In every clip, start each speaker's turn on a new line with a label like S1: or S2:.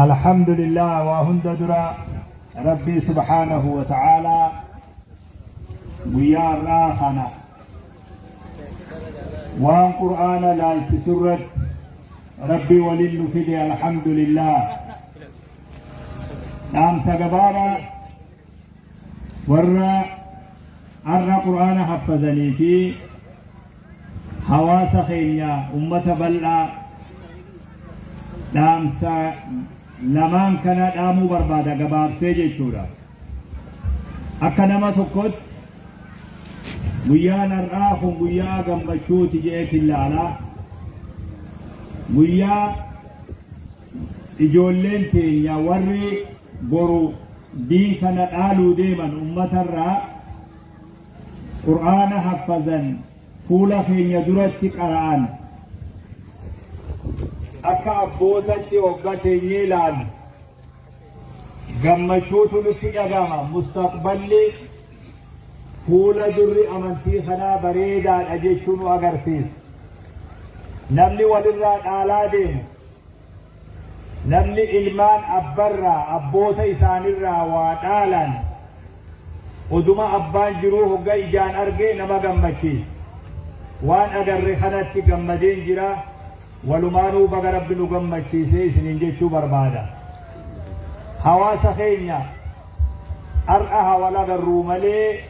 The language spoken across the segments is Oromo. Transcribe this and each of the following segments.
S1: Alhamdulillah, waa hunda dura Rabbii subhaanahu wa ta'aalaa guyyaa har'aa kana waan Qur'aana laalchisu irratti Rabbii waliin nu fide, alhamdulillah. Dhaamsa gabaabaa warra har'a Qur'aana haffazanii fi hawaasa keenya, ummata bal'aa, dhaamsa lamaan kana dhaamuu barbaada gabaabsee jechuudha. Akka nama tokkotti guyyaan har'aa kun guyyaa gammachuuti je'eetin ilaala. Guyyaa ijoolleen teenya warri boru diin kana dhaaluu deeman ummatarraa Qur'aana haffazan fuula keenya duratti qara'an, akka abbootatti hogga teenyee ilaallu gammachuutu nutti dhagama. Mustaqballi fuula durri amantii kanaa bareedaadha jechuu nu agarsiisa. Namni walirraa dhaalaa deemu, namni ilmaan abbarraa, abboota isaanirraa waa dhaalan, oduma abbaan jiruu hogga ijaan arge nama gammachiisa. Waan agarre kanatti gammadeen jira. Walumaanuu baga Rabbi nu gammachiisee isiniin jechuu barbaada. Hawaasa keenya, har'a haa wal agarruu malee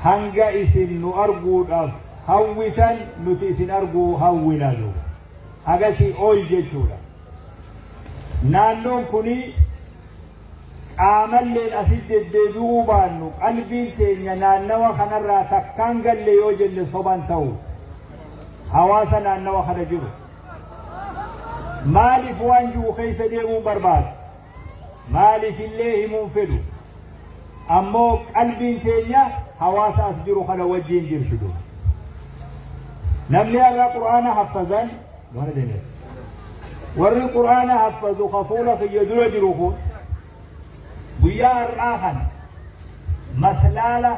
S1: hanga isin nu arguudhaaf hawwitan nuti isin arguu hawwinadu. Hagasii ol jechuudha. Naannoon kuni qaamalleen asitti deddeebi'uu baannu qalbiin teenya naannawa kanarraa takkaan galle yoo jenne soban ta'u. Hawaasa naannawa kana jiru. Maaliif waan jiru keessa deemuun barbaadu? Maaliif illee himuun fedhu? Ammoo qalbiin teenya hawaasa as jiru kana wajjin jirti duuba. Namni har'a Qur'aana haffazan gara deemee, warri Qur'aana haffazu ka fuula kiyya dura jiru kun guyyaa har'aa kana maslaala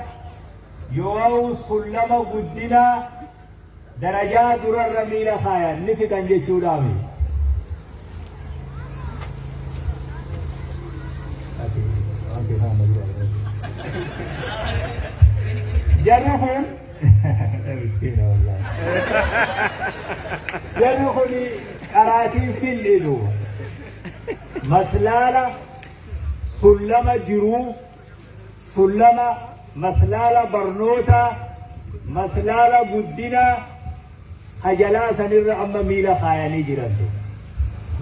S1: yoo sullama guddinaa darajaa durarra miila kaayan ni fixan jechuudhaami. Jarri kun miskiina wallaahi. Jarri kun qaraatiin fil'idu maslaala sullama jiruu, sullama maslaala barnootaa, maslaala guddinaa hajalaa sanirra amma miila kaayanii jiran.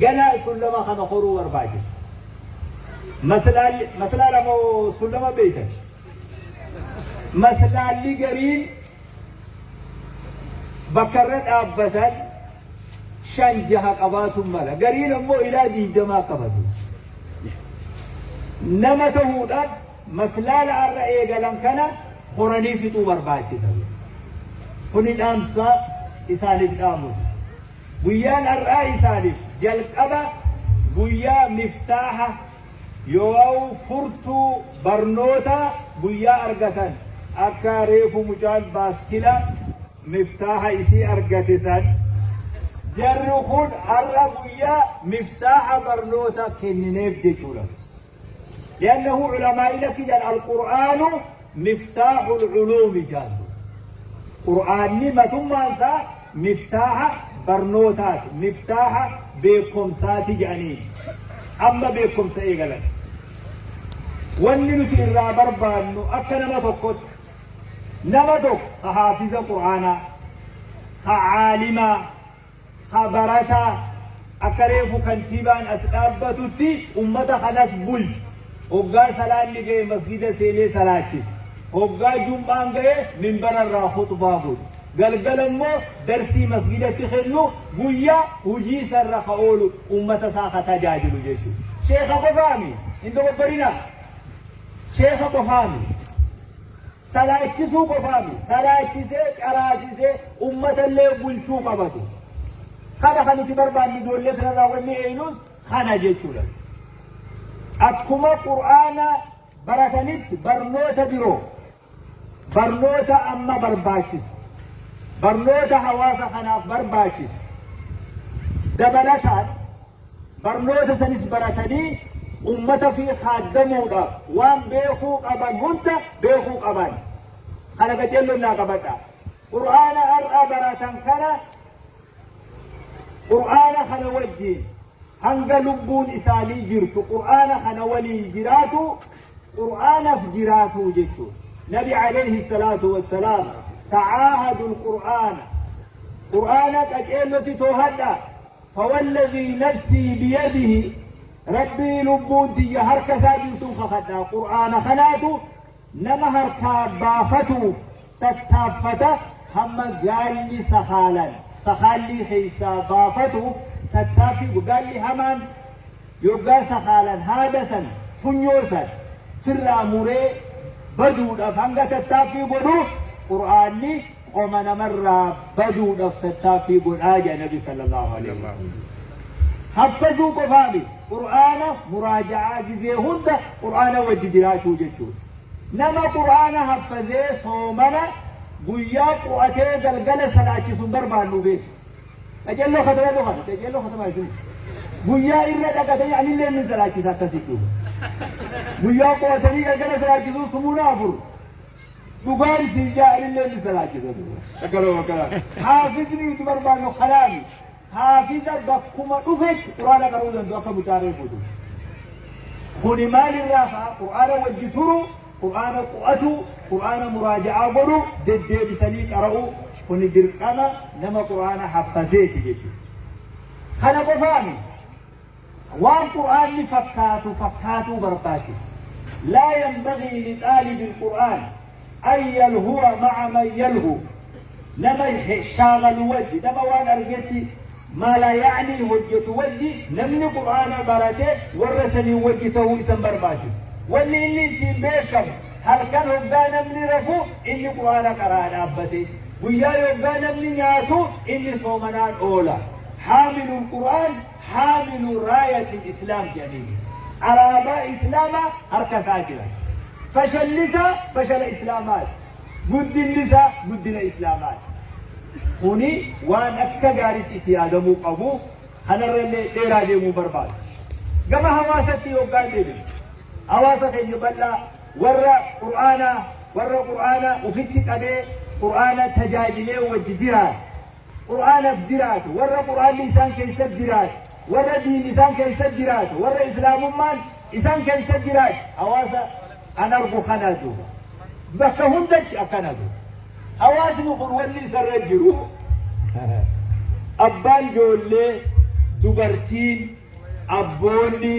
S1: Gana sullama kana koruu barbaachisa. Maslaalli, maslaala moo sullama beeytan? Maslaalli gariin bakka irra dhaabbatan shan jaha qabaatu mala. Gariin ammoo ilaa 20 qabatu. Nama ta'uudhaaf maslaala har'a eegalan kana horanii fixuu barbaachisa. Kuni dhaamsa isaaniif dhaamuti. Guyyaan har'aa isaaniif jalqaba guyyaa miftaaha yoo furtuu barnoota guyyaa argatan, akka reefu mucaan baaskila miftaaha isii argate san, jarri kun har'a guyyaa miftaaha barnoota kennineef jechuudha. لأنه علماء لك القرآن مفتاح العلوم جانtu. Qur'aanni matummaan isaa miftaaha barnootaati, miftaaha beekumsaati jedhanii amma beekumsa eegalan. Wanni nuti irraa barbaannu akka nama tokkotti, nama tokko ka haafiza Qur'aanaa, ka caalimaa, ka barataa, akka reefu kantiibaan as dhaabbatutti ummata kanas bulchu, hoggaa salaanni ga'e masgida seenee salaachisu, hoggaa jum'aan ga'e minbara irraa khutbaa godhu, galgala immoo darsii masgidatti kennu, guyyaa hujii isarra ka oolu ummata isaa ka tajaajilu jechuudha. Sheeka qofaami, hin dogoggorinaa. Sheeka qofaami. Salaachisuu qofaami. Salaachisee, qaraasisee, ummata illee bulchuu qabatu. Kana kan nuti barbaannu ijoollee kanarraa wanni eeynus kana jechuudha. Akkuma Qur'aana baratanitti barnoota biroo, barnoota amma barbaachisu, barnoota hawaasa kanaaf barbaachisu dabalataan. Barnoota sanis baratanii ummata fi kaaddamuudhaaf waan beekuu qaban hunda beekuu qaban. Kana qaceelloon naa qabadha. Qur'aana har'a baratan kana, Qur'aana kana wajjiin hanga lubbuun isaanii jirtu Qur'aana kana waliin jiraatu, Qur'aanaf jiraatu jechuudha. Nabi alayhi salaatu wassalaam tacaahadu Qur'aana. Qur'aana qaceellotti toohadha. Fawalladhii nafsii biyadihi, Rabbii lubbuun tiyya harka isaa jirtuun kakadha. Qur'aana kanaatu nama harkaa baafatuuf tattaaffata, hamma gaalli sakaalan sakaallii keessaa baafatuuf tattaaffii. Gaalli hamaan yoggaa sakaalan haada san, funyoo san sirraa muree baduudhaaf hanga tattaaffii godhu, Qur'aanni qoma namarraa baduudhaaf tattaaffii godhaa jedha Nabi sallallahu alaihi wasallam. Haffazuu qofaa miti, Qur'aana muraaja'aa, gizee hunda Qur'aana wajji jiraachuu jechuudha. Nama Qur'aana haffazee soomana guyyaa qu'atee galgala salaachisu hin barbaannu beeku. Qaceelloo kataba kana, qaceelloo kataba jechuun guyyaa irra dhaqatanii anillee min salaachisa akkasitti. Guyyaa qu'atanii galgala salaachisuu sumuuna 4. Dhugaan siin jaa, anillee min salaachisa. Akkanuma akkana. Haafizni nuti barbaannu kanaami. Haafiza bakkuma dhufetti Qur'aana qara'uu danda'u akka mucaa reefuutu. Kuni maalirraa ka'a? Qur'aana wajji turu, Qur'aana qu'atu, Qur'aana muraaja'aa godhu, deddeebisanii qara'u. Kuni dirqama nama Qur'aana haffazeeti jechuudha. Kana qofaami. Waan Qur'aanni fakkaatu fakkaatuu barbaachisa. Laa yanbagii lixaalibi Qur'aan an yalhuwa ma'a man yalhu. Nama shaagalu wajji, nama waan argetti maa laa ya'nii hojjetu wajji, namni Qur'aana barate warra saniin wajji ta'uu isan barbaachisu. Wanni inni ittiin beekamu, halkan hoggaa namni rafu inni Qur'aana qaraa dhaabbate. Guyyaa yoggaa namni nyaatu inni soomanaan oola. Haamilul Qur'aan haamilu raayatil Islaam jedhaniini. Alaabaa Islaamaa harka isaa jira. Fashalli isaa fashala Islaamaati. Guddinni isaa guddina Islaamaati. Kuni waan akka gaariitti itti yaadamuu qabu. Kanarrallee dheeraa deemuu barbaadu. Gama hawaasatti yoggaa deebinu, hawaasa keenya bal'aa, warra Qur'aanaa, warra Qur'aana ufitti qabee Qur'aana tajaajilee wajji jiraatu, Qur'aanaaf jiraatu, warra Qur'aanni isaan keessatti jiraatu, warra diin isaan keessatti jiraatu, warra Islaamummaan isaan keessatti jiraatu, hawaasa an argu kana duuba. Bakka hundatti akkana duuba. Hawaasni kun wanni isarra jiru, abbaan ijoollee, dubartiin, abboonni,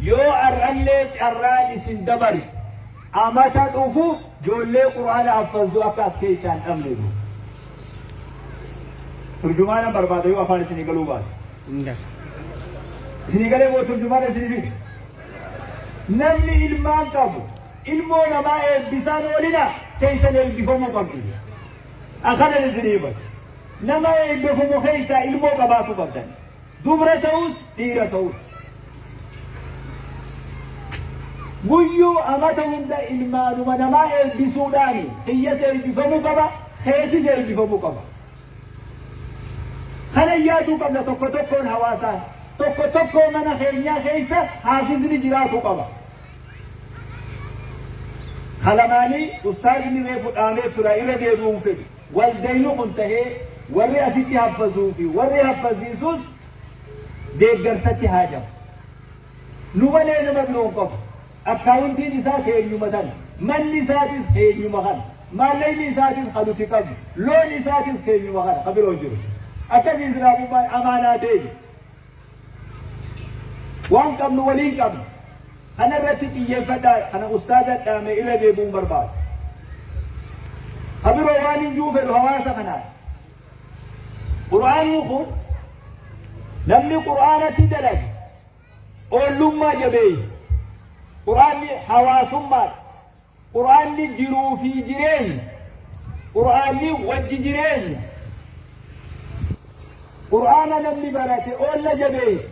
S1: yoo ar'allee carraan isin dabarte, amata dhufu ijoollee Qur'aana haffazdu akka as keessaa hin dhabne duuba. Turjumaana barbaada yoo afaan isinii galuu baate. Isinii galee moo turjumaana isinii fide? Namni ilmaan qabu ilmoo namaa eebbisaan oolina, teessan eebbifamuu qabdi. Akkanan isinii himatu. Nama eebbifamu keessaa ilmoo qabaatu qabdan. Dubra ta'us dhiira ta'us. Guyyuu amata hunda ilmaanuma namaa eebbisuudhaani kiyyas eebbifamuu qaba, keetis eebbifamuu qaba. Kana yaaduu qabna tokko tokkoon hawaasaan. Tokko tokkoo mana keenyaa keessa haafizni jiraatu qaba. Kalamaanii ustaazni reefu dhaamee tura, irra deebi'uun fedhu. Waldayni kun tahee warri asitti haffazuu fi warri haffaziisus deeggarsatti haajama. Nu malee nama biroo hin qabu. Akkaawuntiin isaa keenyuma tana. Manni isaatis keenyuma kana. Maallaqni isaatis kan nuti qabnu. Loon isaatis keenyuma kana. Kan biroo hin jiru. Akkasii Islaamummaan amaanaa teenya. Waan qabnu waliin qabna. Kana irratti xiyyeeffadhaa, kana ustaaza dhaame, irra deebi'uun barbaadu. Ka biroo waan hin jiru fedhu hawaasa kanaati. Qur'aanni kun, namni Qur'aanatti dalage oollummaa jabeessa. Qur'aanni hawaasummaadha. Qur'aanni jiruu fi jireenya. Qur'aanni wajji jireenya. Qur'aana namni barate oolla jabeessa.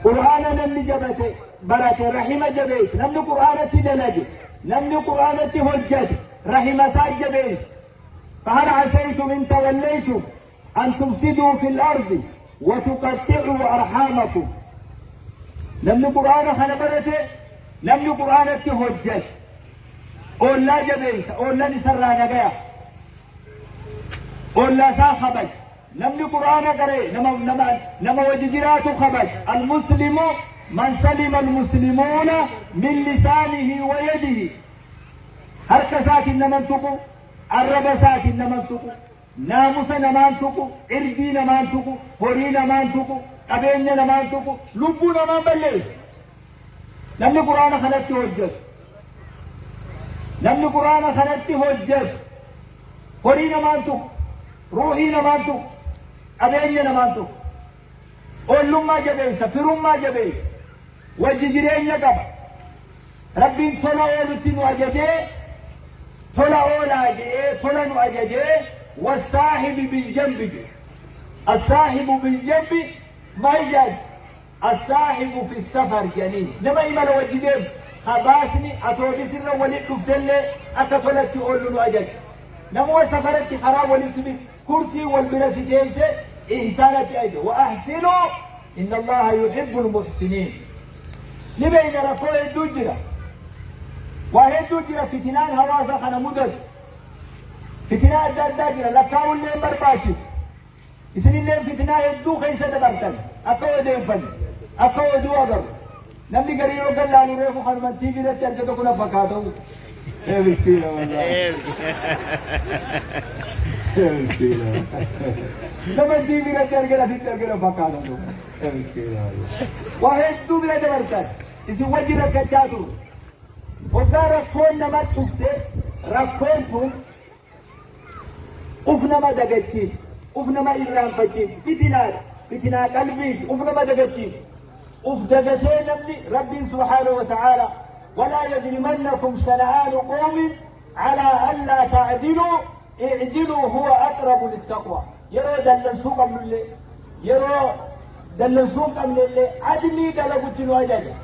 S1: Qur'aana namni jabate barate rahima jabeessa. Namni Qur'aanatti dalage, namni Qur'aanatti hojjate rahima isaa jabeessa. فهل عسيتم إن توليتم أن تفسدوا في الأرض. Watuqaxxicuu arhaamakum. Namni Qur'aana kana barate, namni Qur'aanatti hojjate, ollaa jabeeysa, ollan isarraa nagaya, ollaa isaa kabaja. Namni Qur'aana qara'e nama wajji jiraatu kabaja. Almuslimu man salima almuslimuuna min lisaanihi wa yadihi. Harka isaatiin naman tuqu, arraba isaatiin naman tuqu, naamusa namaan tuqu, irdii namaan tuqu, horii namaan tuqu, qabeenya namaan tuqu, lubbuu namaan balleessu. Namni Qur'aana kanatti hojjetu, namni Qur'aana kanatti hojjetu horii namaan tuqu, ruuhii namaan tuqu, qabeenya namaan tuqu. Ollummaa jabeessa, firummaa jabeessa, wajji jireenya qaba. Rabbiin tola oolutti nu ajajee, tola oolaa je'ee tola nu ajajee, wassaahibi biljambi jedhe. Assaahibu biljambi maal jedhan? Assaahibu fi safar jedhaniin. Nama imala wajji deemu ka baasni atoobisirra walit dhuftellee akka tolatti oollu nu ajaje. Namuma safaratti karaa walitti si kursii wal bira si teeyse ihsaanatti ajaje. Wa ahsinuu inna Allaha yuhibbul muhsiniin. Ni beeyna, rakkoo hedduu jira. Waa hedduu jira fitinaan hawaasa kana mudatu. Fitinaa adda addaa jira, lakkaa'ullee hin barbaachisu. Isinillee fitinaa hedduu keessa dabartan akka odeeffannu, akka oduu agarru. Namni garii yoo gallaalu reefu kanuma TV irratti arge tokko na fakkaata'u. Ee miskiina wallaahi. Ee miskiina. Nama TV irratti arge asitti arge na fakkaata'u. Ee miskiina wallaahi. Waa hedduu bira dabartan, isin wajji rakkachaa turu. Hoggaa rakkoon nama dhufte, rakkoon tun uf nama dagachiif, uf nama irraanfachiif, fitinaadha. Fitinaa qalbiiti, uf nama dagachiif. Uf dagatee namni Rabbiin subhaanahu wa ta'aala walaa yajrimannakum shana'aanu qawmin alaa allaa ta'diluu i'diluu huwa aqrabu littaqwa. Yeroo dallansuu qabnullee, yeroo dallansuu hin qabnellee adlii dalagutti nu ajaja.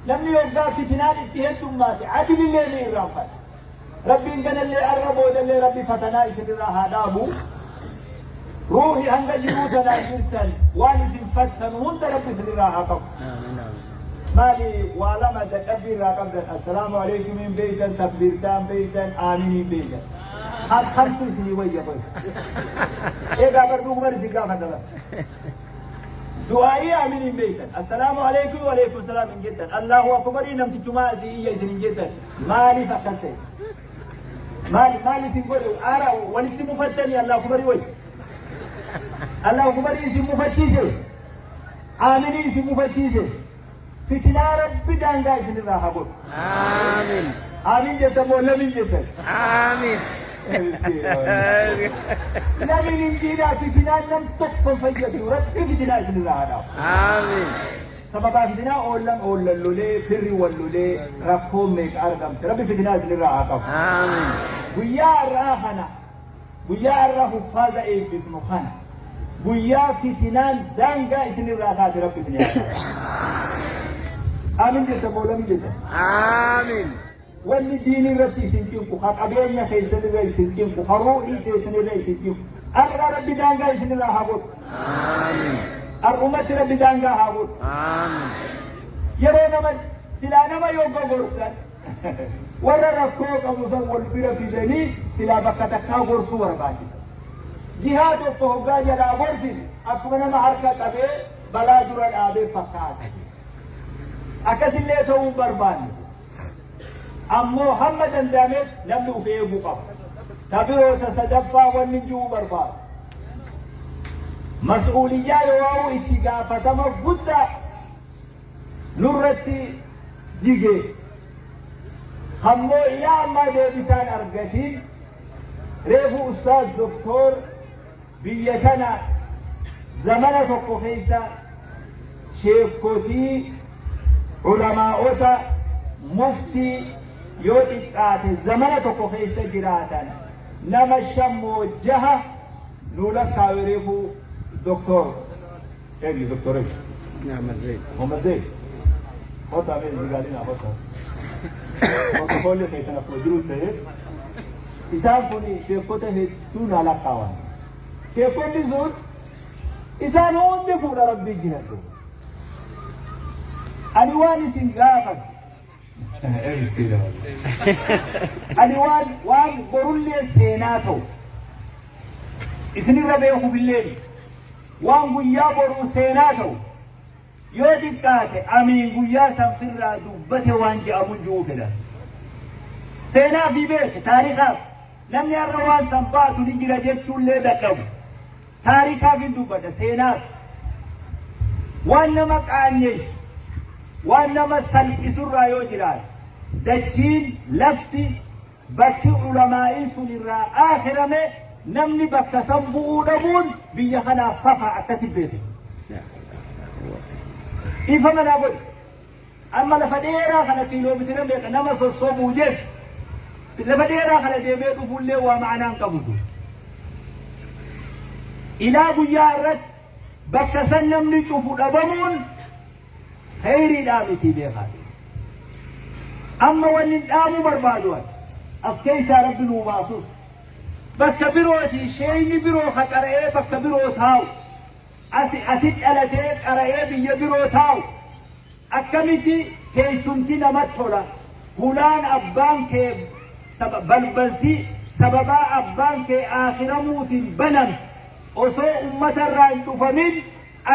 S1: Namni yoggaa fitinaan itti heddummaate adlillee ni irraanfata. Rabbiin ganallee arra boodallee Rabbi fatanaa isinirraa haa dhaabu. Ruuhi hanga jiruu tanaan jirtan waan isin fattanu hunda Rabbi isinirraa haa qabu. Maali, waa lama dadhabbii irraa qabdan: assalaamu alaikum hin beeytan, takbiirtaa hin beeytan, aamin hin beeytan. Kamtu isinii wayya qoy? Egaa bar dhuguman isin gaafadha bar. Du'aa'ii aamin hin beeytan. Assalaamu alaikum wa alaikum salaam hin jettan. Allahu akbarii namtichumaa asii iyya isin hin jettan. Maaliif akkas ta'e? Maali maal isin godhe? Aara walitti mufattanii Allahu akbarii wayya. Allahu akbarii isin mufachiise. Aaminii isin mufachiise. Fitinaa Rabbi daangaa isinirraa haa godhu.
S2: Aamin.
S1: Aamin jettan moo lamiin jettan?
S2: Aamin.
S1: Lamiin hin diinaa, fitinaan nam tokko hin fayyadu. Rabbi fitinaa isinirraa haa dhaabu.
S2: Aamin.
S1: Sababaa fitinaa oollan oollan lolee, firri wal lolee, rakkoon meeqa argamte. Rabbi fitinaa isinirraa haa qabu.
S2: Aamin.
S1: Guyyaa har'aa kana, guyyaa har'a huffaaza eebbifnu kana, guyyaa fitinaan daangaa isinirraa taate Rabbi isin haa qabu. Aamin jettan moo lamiin jettan?
S2: Aamin.
S1: Wanni diinii irratti isin cinqu, ka qabeenya keessan irra isin cinqu, ka ruuhii keessan irra isin cinqu, har'a Rabbi daangaa isinirraa haa godhu.
S2: Aamin.
S1: Har'umatti Rabbi daangaa haa godhu.
S2: Aamin.
S1: Yeroo nama silaa nama yoo gorsan, warra rakkoo qabu san wal bira fidanii silaa bakka takkaa gorsuu barbaachisa. Jihaa tokko hoggaa jalaa gorsine akkuma nama harka qabee balaa dura dhaabee fakkaata. Akkasillee ta'uu hin barbaanne. Ammoo hamma danda'ametti namni of eeguu qaba. Ta biroo, ta sadaffaa wanni ji'uu barbaadu. Mas'uuliyyaa yoo itti gaafatama guddaa nurratti jige, hammoo ilaa ammaa deebisaan argatiin, reefu ustaaz doktoor biyya tana zamana tokko keessa sheekotii, ulamaa'ota, muftii yoo xiqqaate zamana tokko keessa jiraatan nama shammoo jaha nuu lakkaawe reefu doktoor. Eenyu doktor eenyu?
S2: Muhammad Zaid.
S1: Muhammad Zaid. Kota mee zigaalina kota. Protokoolli keessan akkuma jiru ta'e, isaan kun sheekota hedduu naa lakkaawan. Sheekonni sun Isaan hundi fuula Rabbii jira. Ani waan isin gaafadhu. Ani waan borullee seenaa ta'u isinirra beekuufillee waan guyyaa boruu seenaa ta'u yoo xiqqaate amiin guyyaa san firraa dubbate waan je'amu ji'uu fedha. Seenaa fi beeke taarikaaf namni har'a waan san baatu ni jira jechuullee dadhabu. Taarikaaf hin dubbadha, seenaaf. Waan nama qaanyeessu, waan nama salphisurraa yoo jiraate, dachiin, lafti, bakki ulamaa'iin sun irraa aakhirame namni bakka san bu'uu dhabuun biyya kanaaf fafa akkasi beeke. Dhiifama naa godhi. Amma lafa dheeraa kana kiiloomeetira meeqa nama sossobuu jechu lafa dheeraa kana deemee dhufuullee waa ma'anaa hin qabu. Ilaa guyyaa irratti bakka san namni cufu dhabamuun kheyriidhaa miti beekaa. Amma wanni dhaamuu barbaadu ani as keessaa Rabbi nuu baasus bakka birootii sheeyni biroo ka qara'ee bakka biroo taa'u asi asit dhalatee qara'ee biyya biroo taa'u akkamitti teessumti namatti tola, hulaan abbaan kee balbalti sababaa abbaan kee aakhiramuutiin banamte osoo ummata irraa hin cufamin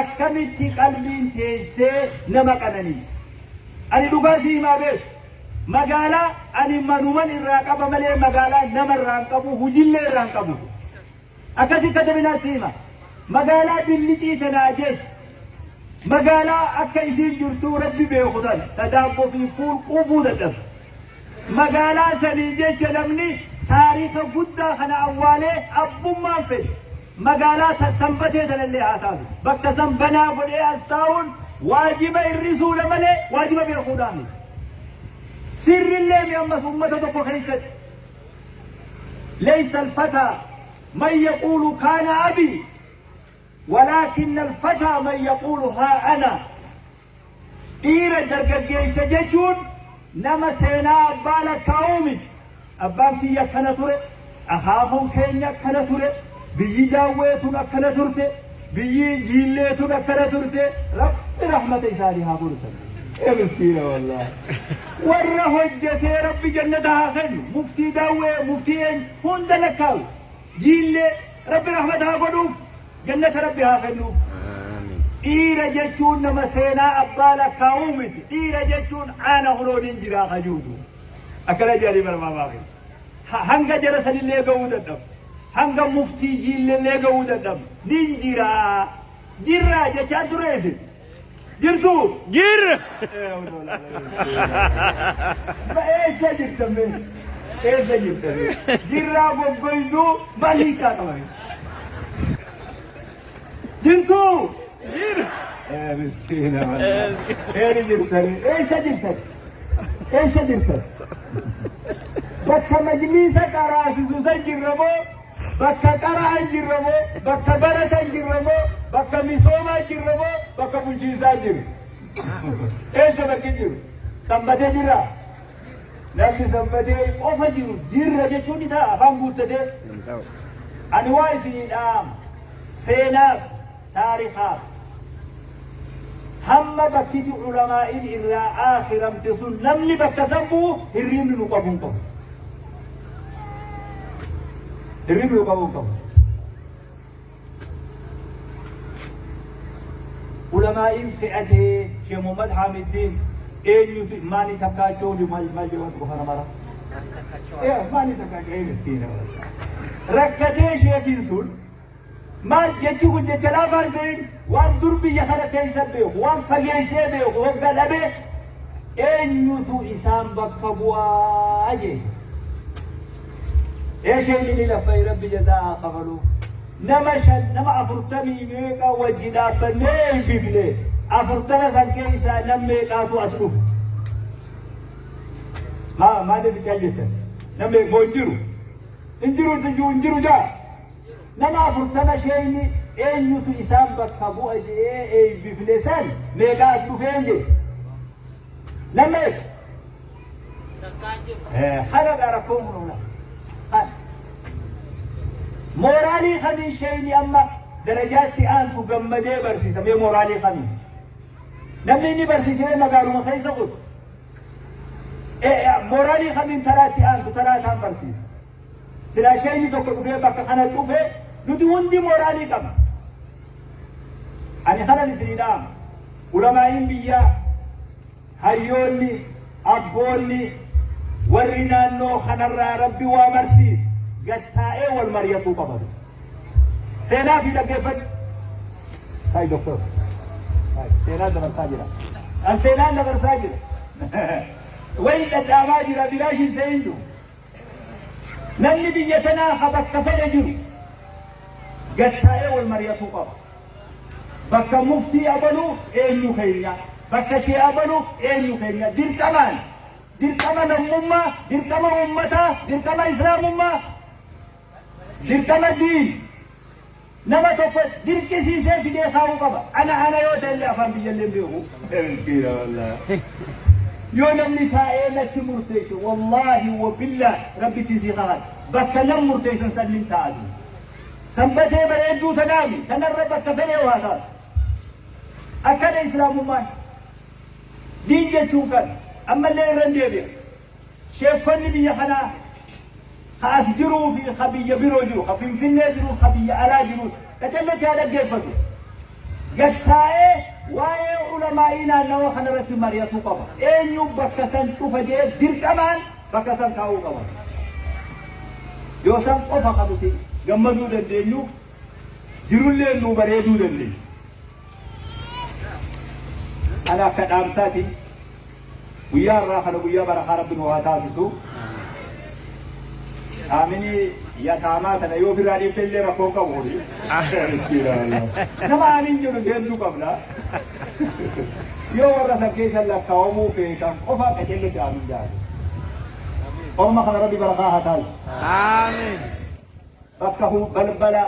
S1: akkamitti qalbiin teessee nama qananiiti. Ani dhugaa si himaa beeku. Magaalaa ani manuman irraa qaba malee magaalaa nama irraa hin qabu, hujillee irraa hin qabu. Akkasi katabinaa si hima. Magaalaa billicii tanaa jecha magaalaa akka isiin jirtuu Rabbi beeku tana ta daabboo fi fuul quufuu dadhabu. Magaalaa sanii jecha namni taariika guddaa kana awwaalee abbummaan fedhe magaalaa Sanbatee tanallee haa taatu. Bakka san banaa godhee as taa'uun waajiba hir'isuudha malee waajiba beekuudhaa miti. Sirrillee mi ammas ummata tokko keessatti. Laysa al-fataa man yaquulu kaana abii walaakinna al-fataa man yaquulu haa ana. Dhiira dargaggeessa jechuun nama seenaa abbaa lakkaa'uu miti. Abbaan kiyya akkana ture, akaakuun keenya akkana ture, biyyi Daawwee tun akkana turte, biyyi Jiillee tun akkana turte. Rabbi rahmata isaanii haa godhu. Ee miskiina wallaahi. Warra hojjetee Rabbi jannata haa kennu. Muftii Daawwee, muftii eenyu hunda lakkaawu. Jiillee Rabbi rahmata haa godhuuf, jannata Rabbi haa kennuuf. Dhiira jechuun nama seenaa abbaa lakkaa'uu miti. Dhiira jechuun ana kunoo nin jiraa kajuutu. Akkana jedhanii barbaadaa fi. Hanga jara sanillee ga'uu dadhabu. Hanga muftii Jiillellee ga'uu dadhabu. Nin jiraa. Jirraa jechaa ture isin. Jirtuu?
S2: Jirra.
S1: Eessa jirtan mee? Eessa jirtan mee? Jirraa goggoyduu maal hiikaa qaba? Jirtuu?
S2: Jirra.
S1: Miskiina. Eeni jirtanii? Eessa jirtan? Eessa jirtan? Bakka majliisa qaraasisu san jirra moo? Bakka qara'an jirra moo? Bakka baratan jirra moo? Bakka misoomaa jirra moo? Bakka bulchiinsaa jirra? Eessa bakki jiru? Sanbatee jirra? Namni Sanbatee qofa jiru jirra jechuun ni ta'a afaan guuttatee. Ani waa isinii dhaama. Seenaaf, taarikaaf. Hamma bakkiti ulamaa'iin irraa aakhiramte sun namni bakka san bu'u hirriibni nu qabuu hin qabu. Hirriibni nu qabuu hin qabu. Ulamaa'iin fe'atee Sheekh Muhammad Haamiddiin eenyutu maali takkaachoo maal maal jedhamu qofa namara. Maali takkaachoo ee miskiina. Rakkatee sheekiin sun maal jechi kun jecha laafaa hin se'in, waan dur biyya kana keessa beeku, waan fageessee beeku hogga dhabe eenyutu isaan bakka bu'aa jee. Ee sheekni ni laffa'e, Rabbi jazaa haa kafalu. Nama shan, nama 40 meeqa wajji dhaabbannee eebbifne, 40 san keessaa nam meeqaatu as dhufe? Maa maaliif cal jettan? Nam meeqa hin jiru? Hin jiru, hin jiru, hin jiru jaa. Nama 40 sheeyni eenyutu isaan bakka bu'a jedhee eebbifne san meeqaa as dhufee hin jedhe? Nam meeqa? Kana dha rakkoon kun ola. Kana. Mooraalii kamiin sheeyni amma Darajaatti aantu gammadee barsiisa. Mee mooraalii kamii? Namni inni barsiisee magaaluma keessa qotu. Mooraalii kamiin taraatti aantu taraa taan barsiisa? Silaa sheeyni tokko dhufee bakka kana cufe, nuti hundi mooraalii qabna. Ani kanan isinii dhaama. Ulamaa'iin biyyaa, hayyoonni, abboonni, warri naannoo kanarraa Rabbi waa barsiise gattaa'ee wal mari'atuu qabatu. Seenaa fi dhaggeeffadhu. Hi doktor. Hi. Seenaan dabarsaa jira. An seenaan dabarsaa jira. Wayi dhadhaamaa jira, bilaash hin se'in jiru. Namni biyya tanaa ha bakka fedhe jiru gattaa'ee wal mari'atuu qaba. Bakka muftii abaluu eenyu keenya? Bakka shee abaluu eenyu keenya? Dirqamaan, dirqama lammummaa, dirqama uummataa, dirqama islaamummaa, dirqama diin. Nama tokko dirqisiisee fidee kaa'uu qaba. Ana ana yoo ta'e illee afaan biyyallee hin beeku. Miskiina wallaahi. Yoo namni taa'ee natti murteesse, wallaahi wa billaahi, Rabbitti sii kakadha. Bakka nam murteessan sannin taa'atu. Sanbatee bareedduu tanaami tanarra bakka fedhee haa taatu. Akkana islaamummaan. Diin jechuun kan ammallee irra hin deebi'a. Sheekonni biyya kanaa ka as jiruu fi ka biyya biroo jiru, ka Finfinnee jiru, ka biyya alaa jirus qacelletti haa dhaggeeffatu. Gattaa'ee waa'ee ulamaa'ii naannawa kanarratti mari'atuu qaba. Eenyu bakka san cufa jee dirqamaan bakka san kaa'uu qaba. Yoo san qofa kan nuti gammaduu dandeenyu, jirullee nu bareeduu dandeenya. Ana akka dhaamsaati, guyyaa irraa kana guyyaa barakaa Rabbi nu haa taasisu. Aaminii yataamaa tana yoo ofirraa dhiifte illee rakkoo qabu kuni. Nama aamiin jedhu hedduu qabna. Yoo warra san keessa lakkaawamuu feetan qofa qaceellotti aamiin jaatu. Orma kana Rabbi barakaa haa taasisu.
S2: Amiin.
S1: Bakka balbala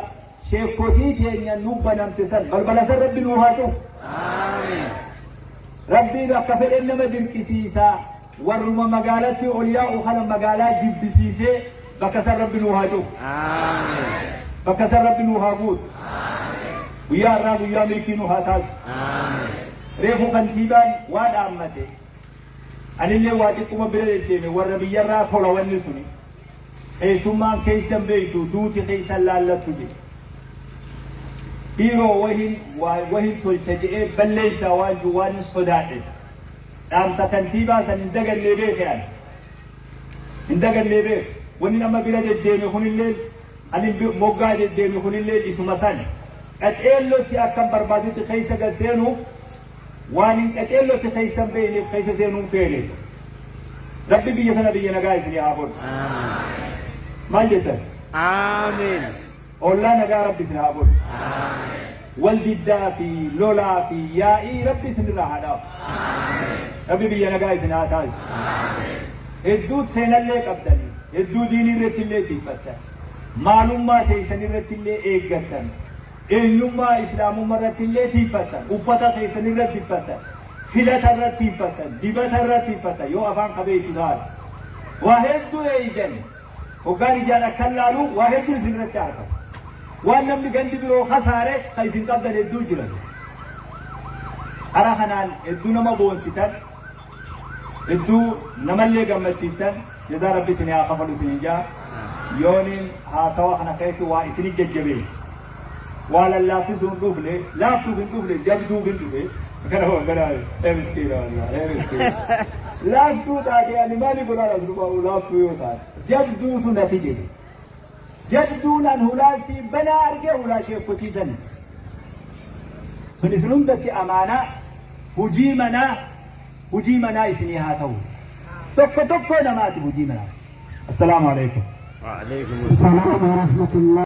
S1: sheekotii teenya nu banamte san, balbala san Rabbi nuu haa cufu.
S2: Amiin.
S1: Rabbiin akka fedhen nama dirqisiisaa, warruma magaalatti ol yaa'u kana magaalaa jibbisiisee bakka san Rabbi nuu haa cufu.
S2: Amiin.
S1: Bakka san Rabbi nuu haa guutu. Guyyaa irraa guyyaa milkii nu haa taasisu.
S2: Amiin.
S1: Reefu kantiibaan waa dhaammate. Anillee waa xiqquma bira deddeeme, warra biyyarraa tola wanni suni. Keessummaan keessan beektu, duuti keessan laallattu jedhe. Dhiiroo, wahin wahin tolcha jedhee balleessaa waan jiru waan hin sodaadhe. Dhaamsa kantiibaa san hin dagannee beeke ani. Hin dagannee beeke. Wanni nama bira deddeeme kunillee, ani moggaa deddeeme kunillee isuma san. Qaceellotti akkan barbaadutti keessa gad seenuuf waan hin qaceellotti keessa hin beekneef keessa seenuun feene. Rabbi biyya sana biyya nagaa isinii haa godhu.
S2: Amiin.
S1: Maal jettan?
S2: Amiin.
S1: Ollaa nagaa Rabbi isin haa godhu. Wal diddaa fi lolaa fi yaa'ii Rabbi isinirraa haa dhaabu. Rabbi biyya nagaa isin haa taasisu. Hedduu seenallee qabdanii, hedduu diinii irratti illee tiifattan, maalummaa teessan irratti illee eeggattan, eenyummaa islaamummaa irratti illee tiifattan, uffata keessan irratti tiifattan, filata irratti tiifattan, dibata irratti tiifattan, yoo afaan qabeessu taate. Waa hedduu eeydan. Hoggaan ijaan akkan laalu waa hedduun isin irratti argama. Waan namni gandi biroo kasaare kan isin qabdan hedduu jiran. Karaa kanaan hedduu nama boonsitan, hedduu namallee gammachiiftan, jazaa Rabbi isin haa kafalu isin jaa. Yooniin haasawa kana keessatti waa isin jajjabeessu. Waa lallaaffisuu hin dhufne, laaftuuf hin dhufne, jabduuf hin dhufe. Kana gara ee miskiina wallahi, ee miskiina. Laaftuu taate ani maali godhaan as dhufa laaftuu yoo taate. Jabduutu na fide. Jabduun an hulaa sii banaa argee hulaa sheekotii sani. Sun isin hundatti amaanaa hujii manaa isinii haa ta'u. Tokko tokkoo namaati hujii manaa. Assalaamu alaikum.
S2: وعليكم
S3: السلام ورحمة الله.